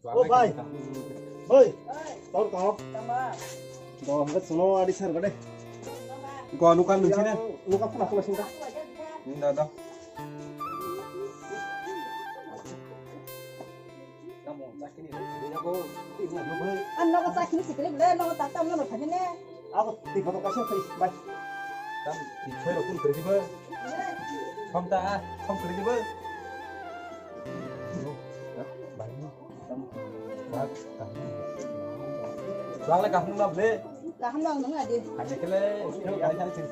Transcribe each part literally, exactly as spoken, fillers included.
O bai. Bai. Tor kau. Do hangke suno adi sar gade. Go anu kan nungsi ne. Luka pula pula singka. Ni da da. Ano ko sakini sikri le no tata no thani ne. Ako twi photo kaisa twi bai. Tam twi phoi rok kun kri dibo. Kham ta a, kham kri dibo. Bang le kaham na ble. Kaham nang nang adi. Adi kele, kele bai thang sing.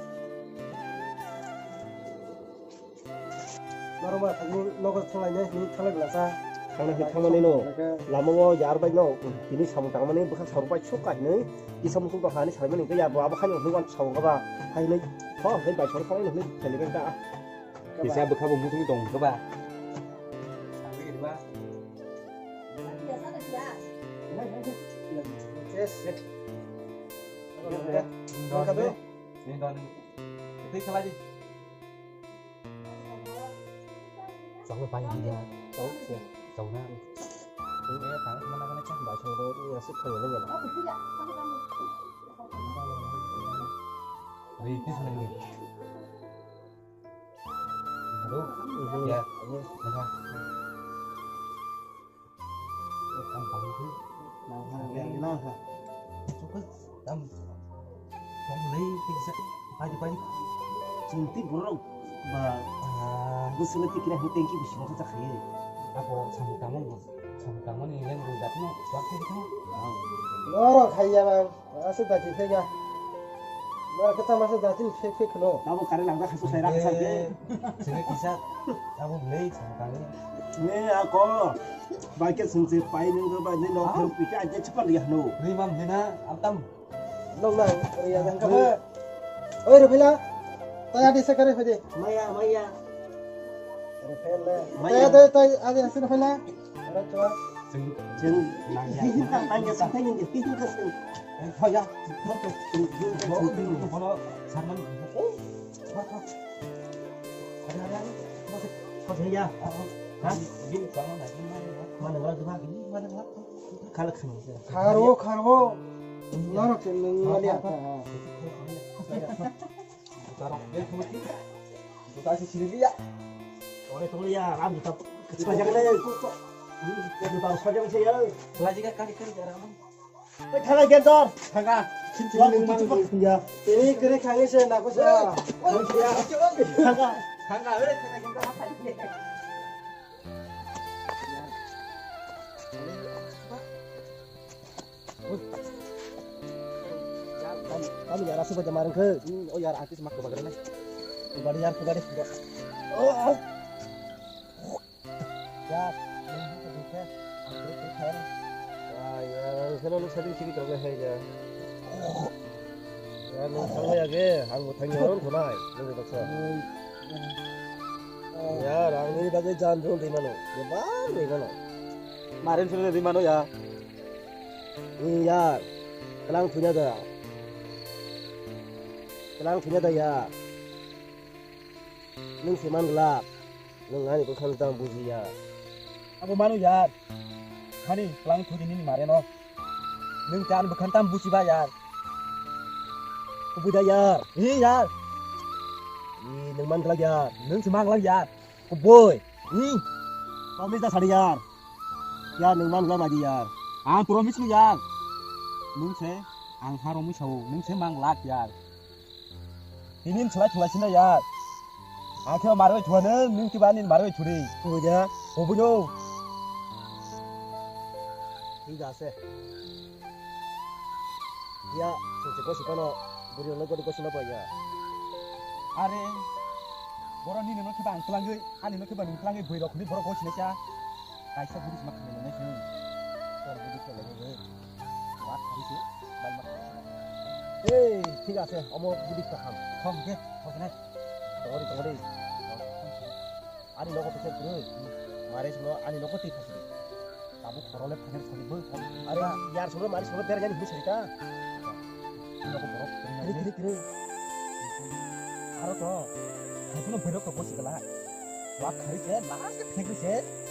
Norok ma thangwi nogo thanglainai hinwi thanglai glasa. Thangna hinwi thangmani no. Lama o yar bai no. Tini samung tangmani bwkha saruk bai sok kahinwi. Kisa muchung tong hani salmani hwnkhe ya bo abo haino hwnwi wan samung kha ba. Haino. Ho hwnkhe bai sor khalai hwnwi theli bai ta. Kisa bwkha bo muchung tong kha ba. Yes. Twi khalai di. Chwla bai di ya. Chwla, chwla. Chwla ya, ta mana mana chang bai chwla ya, sik khayo le ya. Ri ti sana ni. Hello. Ya. Mana? Tam pang tu. Nang ha, nang ha. Cukup. Tam. Tam lei pizza. Pagi pagi. Cinti borok ba. Ah, busuk lagi kira huteng ki busuk masa cakri. Apa sama kamu? Sama kamu ni yang rudat no. Waktu itu. Loro khaya bang. Asuk dati phega. Loro kata masa dati phek phek no. Tabo kare langda khasu sai rakha sai. Sini kisa. Tabo lei sama kamu. Ne ako. Baikhe sungse pai nung ba ni nok thang pika aja cepat liya no. Ri mam hena atam. Nong nang ri ya jang ka ba. Oi ri phila. Taya di sekare phede. Maya maya. Ri phela. Maya. Taya taya taya aja sini phila. Ora chwa. Sing sing nang ya. Tanya sa tanya di pitu ka sing. Phaya. Bono sarman. Ada ada. Phaya. Ha? Mana wala tuh? Mana wala? Kala khani. Kharo kharo. Norok se nung mali ata. Tarok be khoti. Buta si sini ya. Ore tong ya ram buta. Kecil aja kena. Buta saja masih ya. Lagi kan kali kali jarang. Thanga gendor. Thanga. Ini kere khangi se nako sa. Thanga. Thanga ore thanga gendor. Kami yar asu baca marang ke. Oh yar artis mak kebagar na. Kebari yar kebari. Oh. Ya, ini tuh bisa. Aku tuh kan. Wah, ya, kalau lu sering sini kalau saya ya. Ya, lu sama ya ke, aku tanya orang tunai, lu baksa. Ya, orang ini bagi jangan dulu di mana? Ya, bang di mana? Kemarin sudah di mana ya? Iya, kelang punya dah. Kelang punya dah ya. Nung seman gelap. Nwng ani bwkhano tamo bujiya. Abo mano yar. Hani twlang thudi nini mare no. Nwng ta ani bwkhano tamo bujiba yar. Kubui da yar. Hi yar. Hi nwng man glak yar. Nwng se man glak yar. Kubui. Hi. Promise da sadi yar. Yar nwng man glak madi yar. Ang promise no yar. Nwng se ang haromwi sao. Nwng se man glak yar. Tini swlai thwlai sina yar. Ang khe marwi thwano, nwng kiba ani marwi thwdi. Kubui da? Kubui no. Thik ase. Ya, sungsi ko sikano, buri no ko ko sina pa ya. Are, boro nini no kiba ang twlangwi, ani no kiba nwng twlangwi bui rok ni borok ko sina cha. Kaisa buri sima khamwi nai sini. Tor buri khe lai nai. Wa khari se, bai ma. Ei, thik ase, omo buri kaham. Thok je, thok nai. Tongori, tongori. Ani nogo twi phai phuru. Mare simo ani nogo twi phai phuru. Tabuk khorole phaner sori boi. Are yar soro mare soro bera jani hini sori ta. Ani nogo borok kiri kiri kiri. Aro to. Hai kuno borok to bosi gala. Wa khari se last phek se.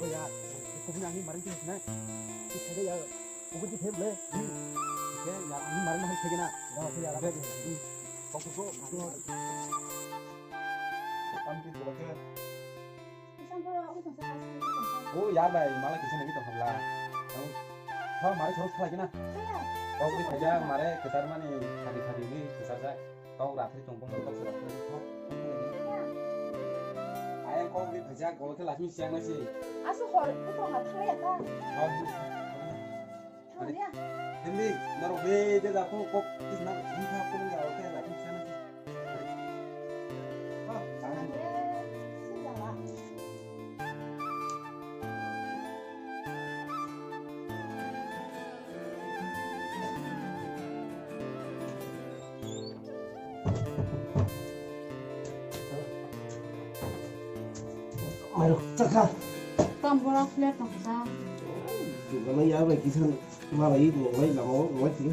Oh ya, kok ni ani maring tu na. Kita ya, kok ni thep le. Oke, ya ani maring na thek na. Dah, oke ya, oke. Kok kok. Tam ki kok. Oh, ya bai, mala kisa nagi tong khabla. Tho, mare soro khalai kina. Kok di khaja mare kesar mani khadi khadi di kesar ja. Kok rathri tong bong kok sara. Ayang kok di khaja gol khe lachmi siang nasi. Asu hor, kok ha thang ya ta. Hindi, norok be de da kok kok is na hindi kok kok ya oke lachmi siang nasi. Mairok chakha. Tam bora flat tong sa. Dukano ya bai kisa malai nonglai lama o nonglai tiga.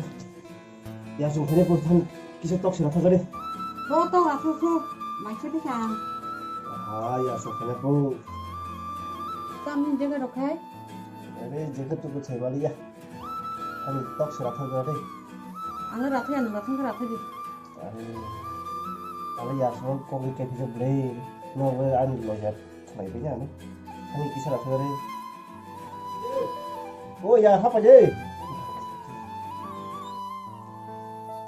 Ya sung khane po than kisa tok sira thagare. Bo tok ra phu phu. Mai khe bikha. Ha ya sung khane po. Tam ni jaga rok khai. Are jaga tu ko chai bali ya. Ani tok sira thagare. Ang ra thaya nang ra thang ra thadi. Ani, ani ya sung kok ni kepisa ble. No be ani loja. Khlai bini ano. Ani kisa ra thari. O ya, hapa je.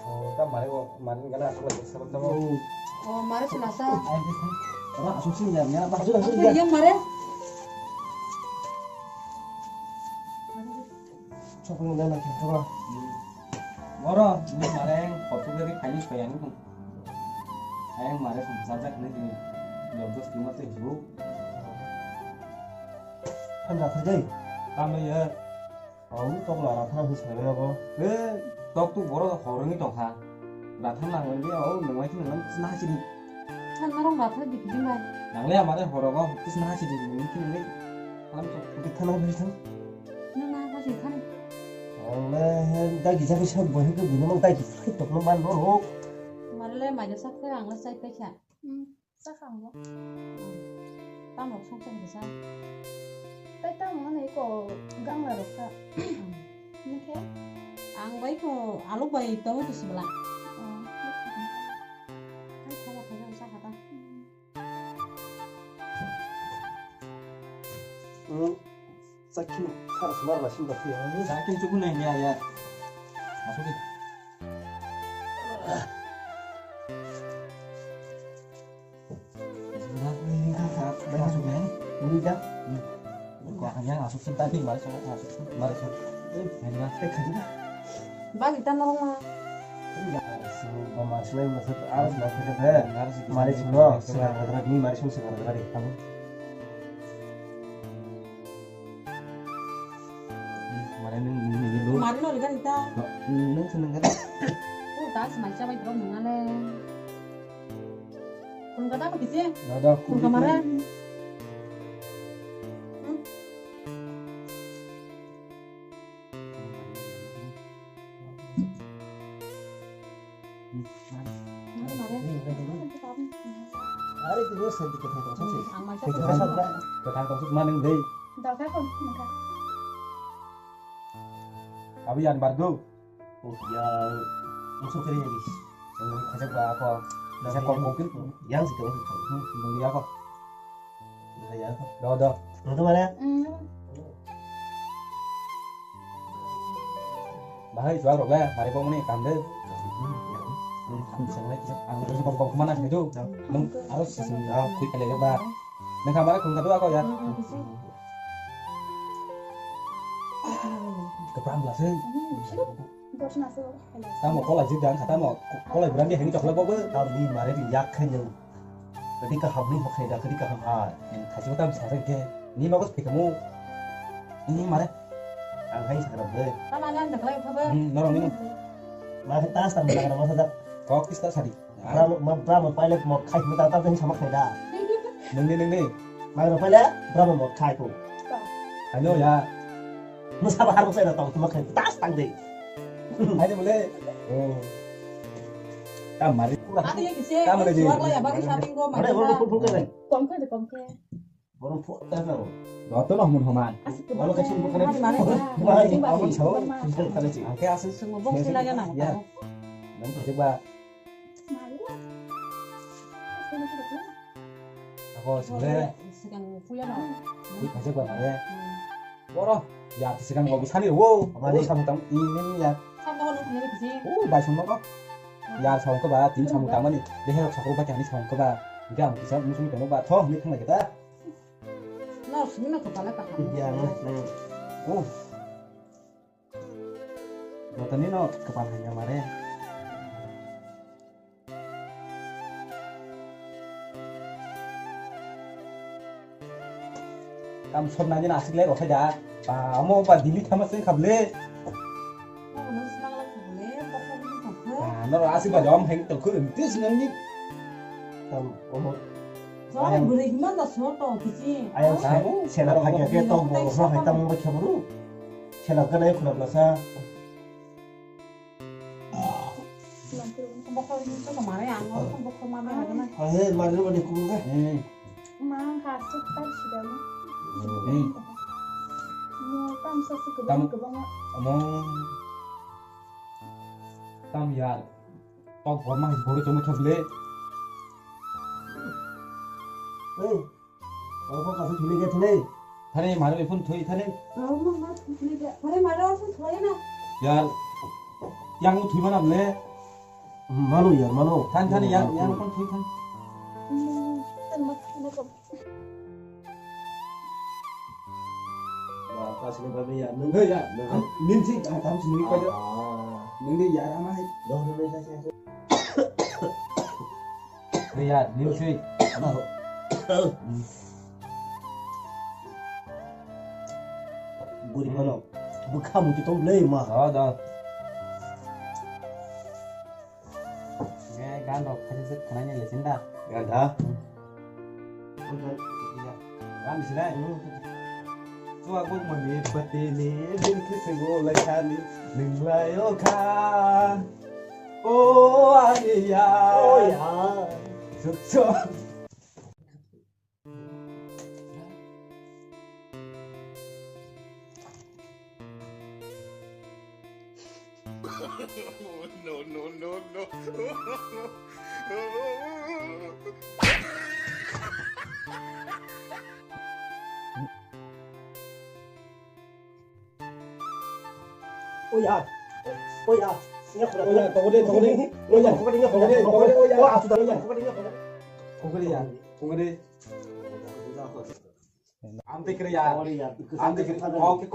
O, ta mare o, mare gana aku lagi sabat tamo. O, mare sila sa. Ora, asuk sini ya, ya, asuk, asuk, ya. Yang mare. Sokong dana khe thoro. Boro, ni mareng, kotuk dari kayu sayang itu. Ayang mare song sajak ni di. Jogos cuma teh bu. Kan rakhai dai. Kami ya. Au, tok la rakhai na hisai na bo. He, tok tu boro horong itu ha. Ratham nang wani dia, oh, nung wai thung nang sna hachiri. San narong ratham di kidi mai. Nang le amare horo go, tis na hachiri, nung kini le. Alam to. Di thana bi thang. Nung na hachiri thani. Ang le, da gija gisa bohe ke bini mang da gisa tok no man ro. Mare le mai sak te ang le sai pe kha. Hmm. Sakang bo. Tamo song song kisa. Tai tamo ano iko gangla rok ta. Nike? Ang bai ko alu bai tomato sibla. Oh. Ai, tamo tamo sa kata. Hmm. Sakhi sar sumar la sim bakhi ya. Sakhi chukun nai ya ya. Asuk. Bagi tanah rumah. Mari sini, mari sini, mari sini. Mare nung nung nung nung. Mare no liga ita. Nung seneng kan? Oh, tas mai cabai bro nung ale. Kun kata apa kisi? Ada kun kamare. Hmm? Are kini senti kethang tong sih. Ang mai cabai. Kethang tong sih mana deh? Dal ka kon nung ka. Abi yan bardu. Oh ya, musuh kiri ni. Yang kacak ba apa? Yang kau mungkin. Yang situ. Hmm, beli apa? Beli apa? Do do. Nonton mana? Hmm. Bahai jual roga, mari kau muni kande. Ang bisa mulai kisah, ang bisa kau kau kemana gitu? Nung harus sih sih, kui kali ya ba. Nang kamar kau kadu aku ya. Kepang lah sih. Tamo kolai jik dang, tamo kolai berang dia hengi coklat bobo. Tamo ni mare di yak khen yang. Kadi kaham ni hok da, kadi kaham ha. Yang kaji kota bisa rek ke. Ni bagus pikamu. Ini mare. Ang hai sakra be. Tamo nan jaklai bobo. Hmm, norong ini. Mare tas tamo sakra masa dak. Kok kista sadi. Bramo, ma, bramo pilot mo khai mo ta ta jeng sama khai da. Nengni, nengni. Mai ro pele, bramo mo khai ko. Ano ya. Musa bahar ko sai da tong, tuma khen tas tang de. Hai de bole. Oh. Kam mari. Ate ye kise, kam mari de. Suar la ya, bagi shopping ko, mari. Ore, ore, full, full kar de. Kom khe de, kom khe. Borom full kar na. Joto no mun homan. Asik ke. Olo kachi bukan. Mari, mari. Mari, mari. Aku sao. Sudah kali sih. Oke, asik. Semua bong sila ya na. Ya. Nang kerja ba. Mari. Ako sile. Sikan kuya na. Kui kachi ba mari. Boro, ya, sikan go bisani wo. Mani. Samung tang, ini ya. Samung tang, ini bisi. Oh, bai samung ko. Ya, samung ko ba, tin samung tang mani. Dehe rok sakro ba, kani samung ko ba. Enggak, bisa musuh itu ba. Toh, ini kan kita. No, sini na kepala tak. Iya, no, no. Oh. Jotoni no kepala hanya mare. Kam sot nangin asik lai rosai da. Ba, amo ba dili thama sing khable. Ba, no asik ba jom heng tongkhu, tis nangni. Kam, omo. Jom bwrwi hima da sot tong kisi. Ayang sai, sela phakya ke tong bo, so hai tamo ba khabru. Sela kana khulap lasa. Bokol ni to mare ang, bokol mame lagana. Hai, mare mane kubur ka. Hmm. Ma ang khasuk tar sidang. Hmm. Mo tam sa su kubang kubang. Amo. Tam yar. Tok bor ma bor to ma kable. Hey. Abo kaisa thwile khe thwile. Thani maro phone thwi thani. Abo ma ma thwile khe. Thani maro phone thwi na. Yar. Yang thwi mana le? Mano yar, mano. Than thani yang yang phone thwi than. Hmm, tan ma thwi na ko. Ba, ta sini ba ya, nung ya, nung. Nim sing, ah, tam sini ko. Ah. Nung ni yar ama hai. Doh, nung ni sa sa. Ria, music. Guri phano bwkha muti tong le ma. Da, da. Ye, gan rok khaji se khana ni le sinda. Gan da. Gan sinai. Chua guk mani pati ni, din ki singo lai khani, ning lai o kha. O ani ya. O ya. Chuk chuk. No, no, no, no. Oya. Oya. Oya, tongode, tongode. Oya, tongode, tongode. Oya, atu da. Tongode, ya. Tongode. Amte kre ya. Amte kre. Oke.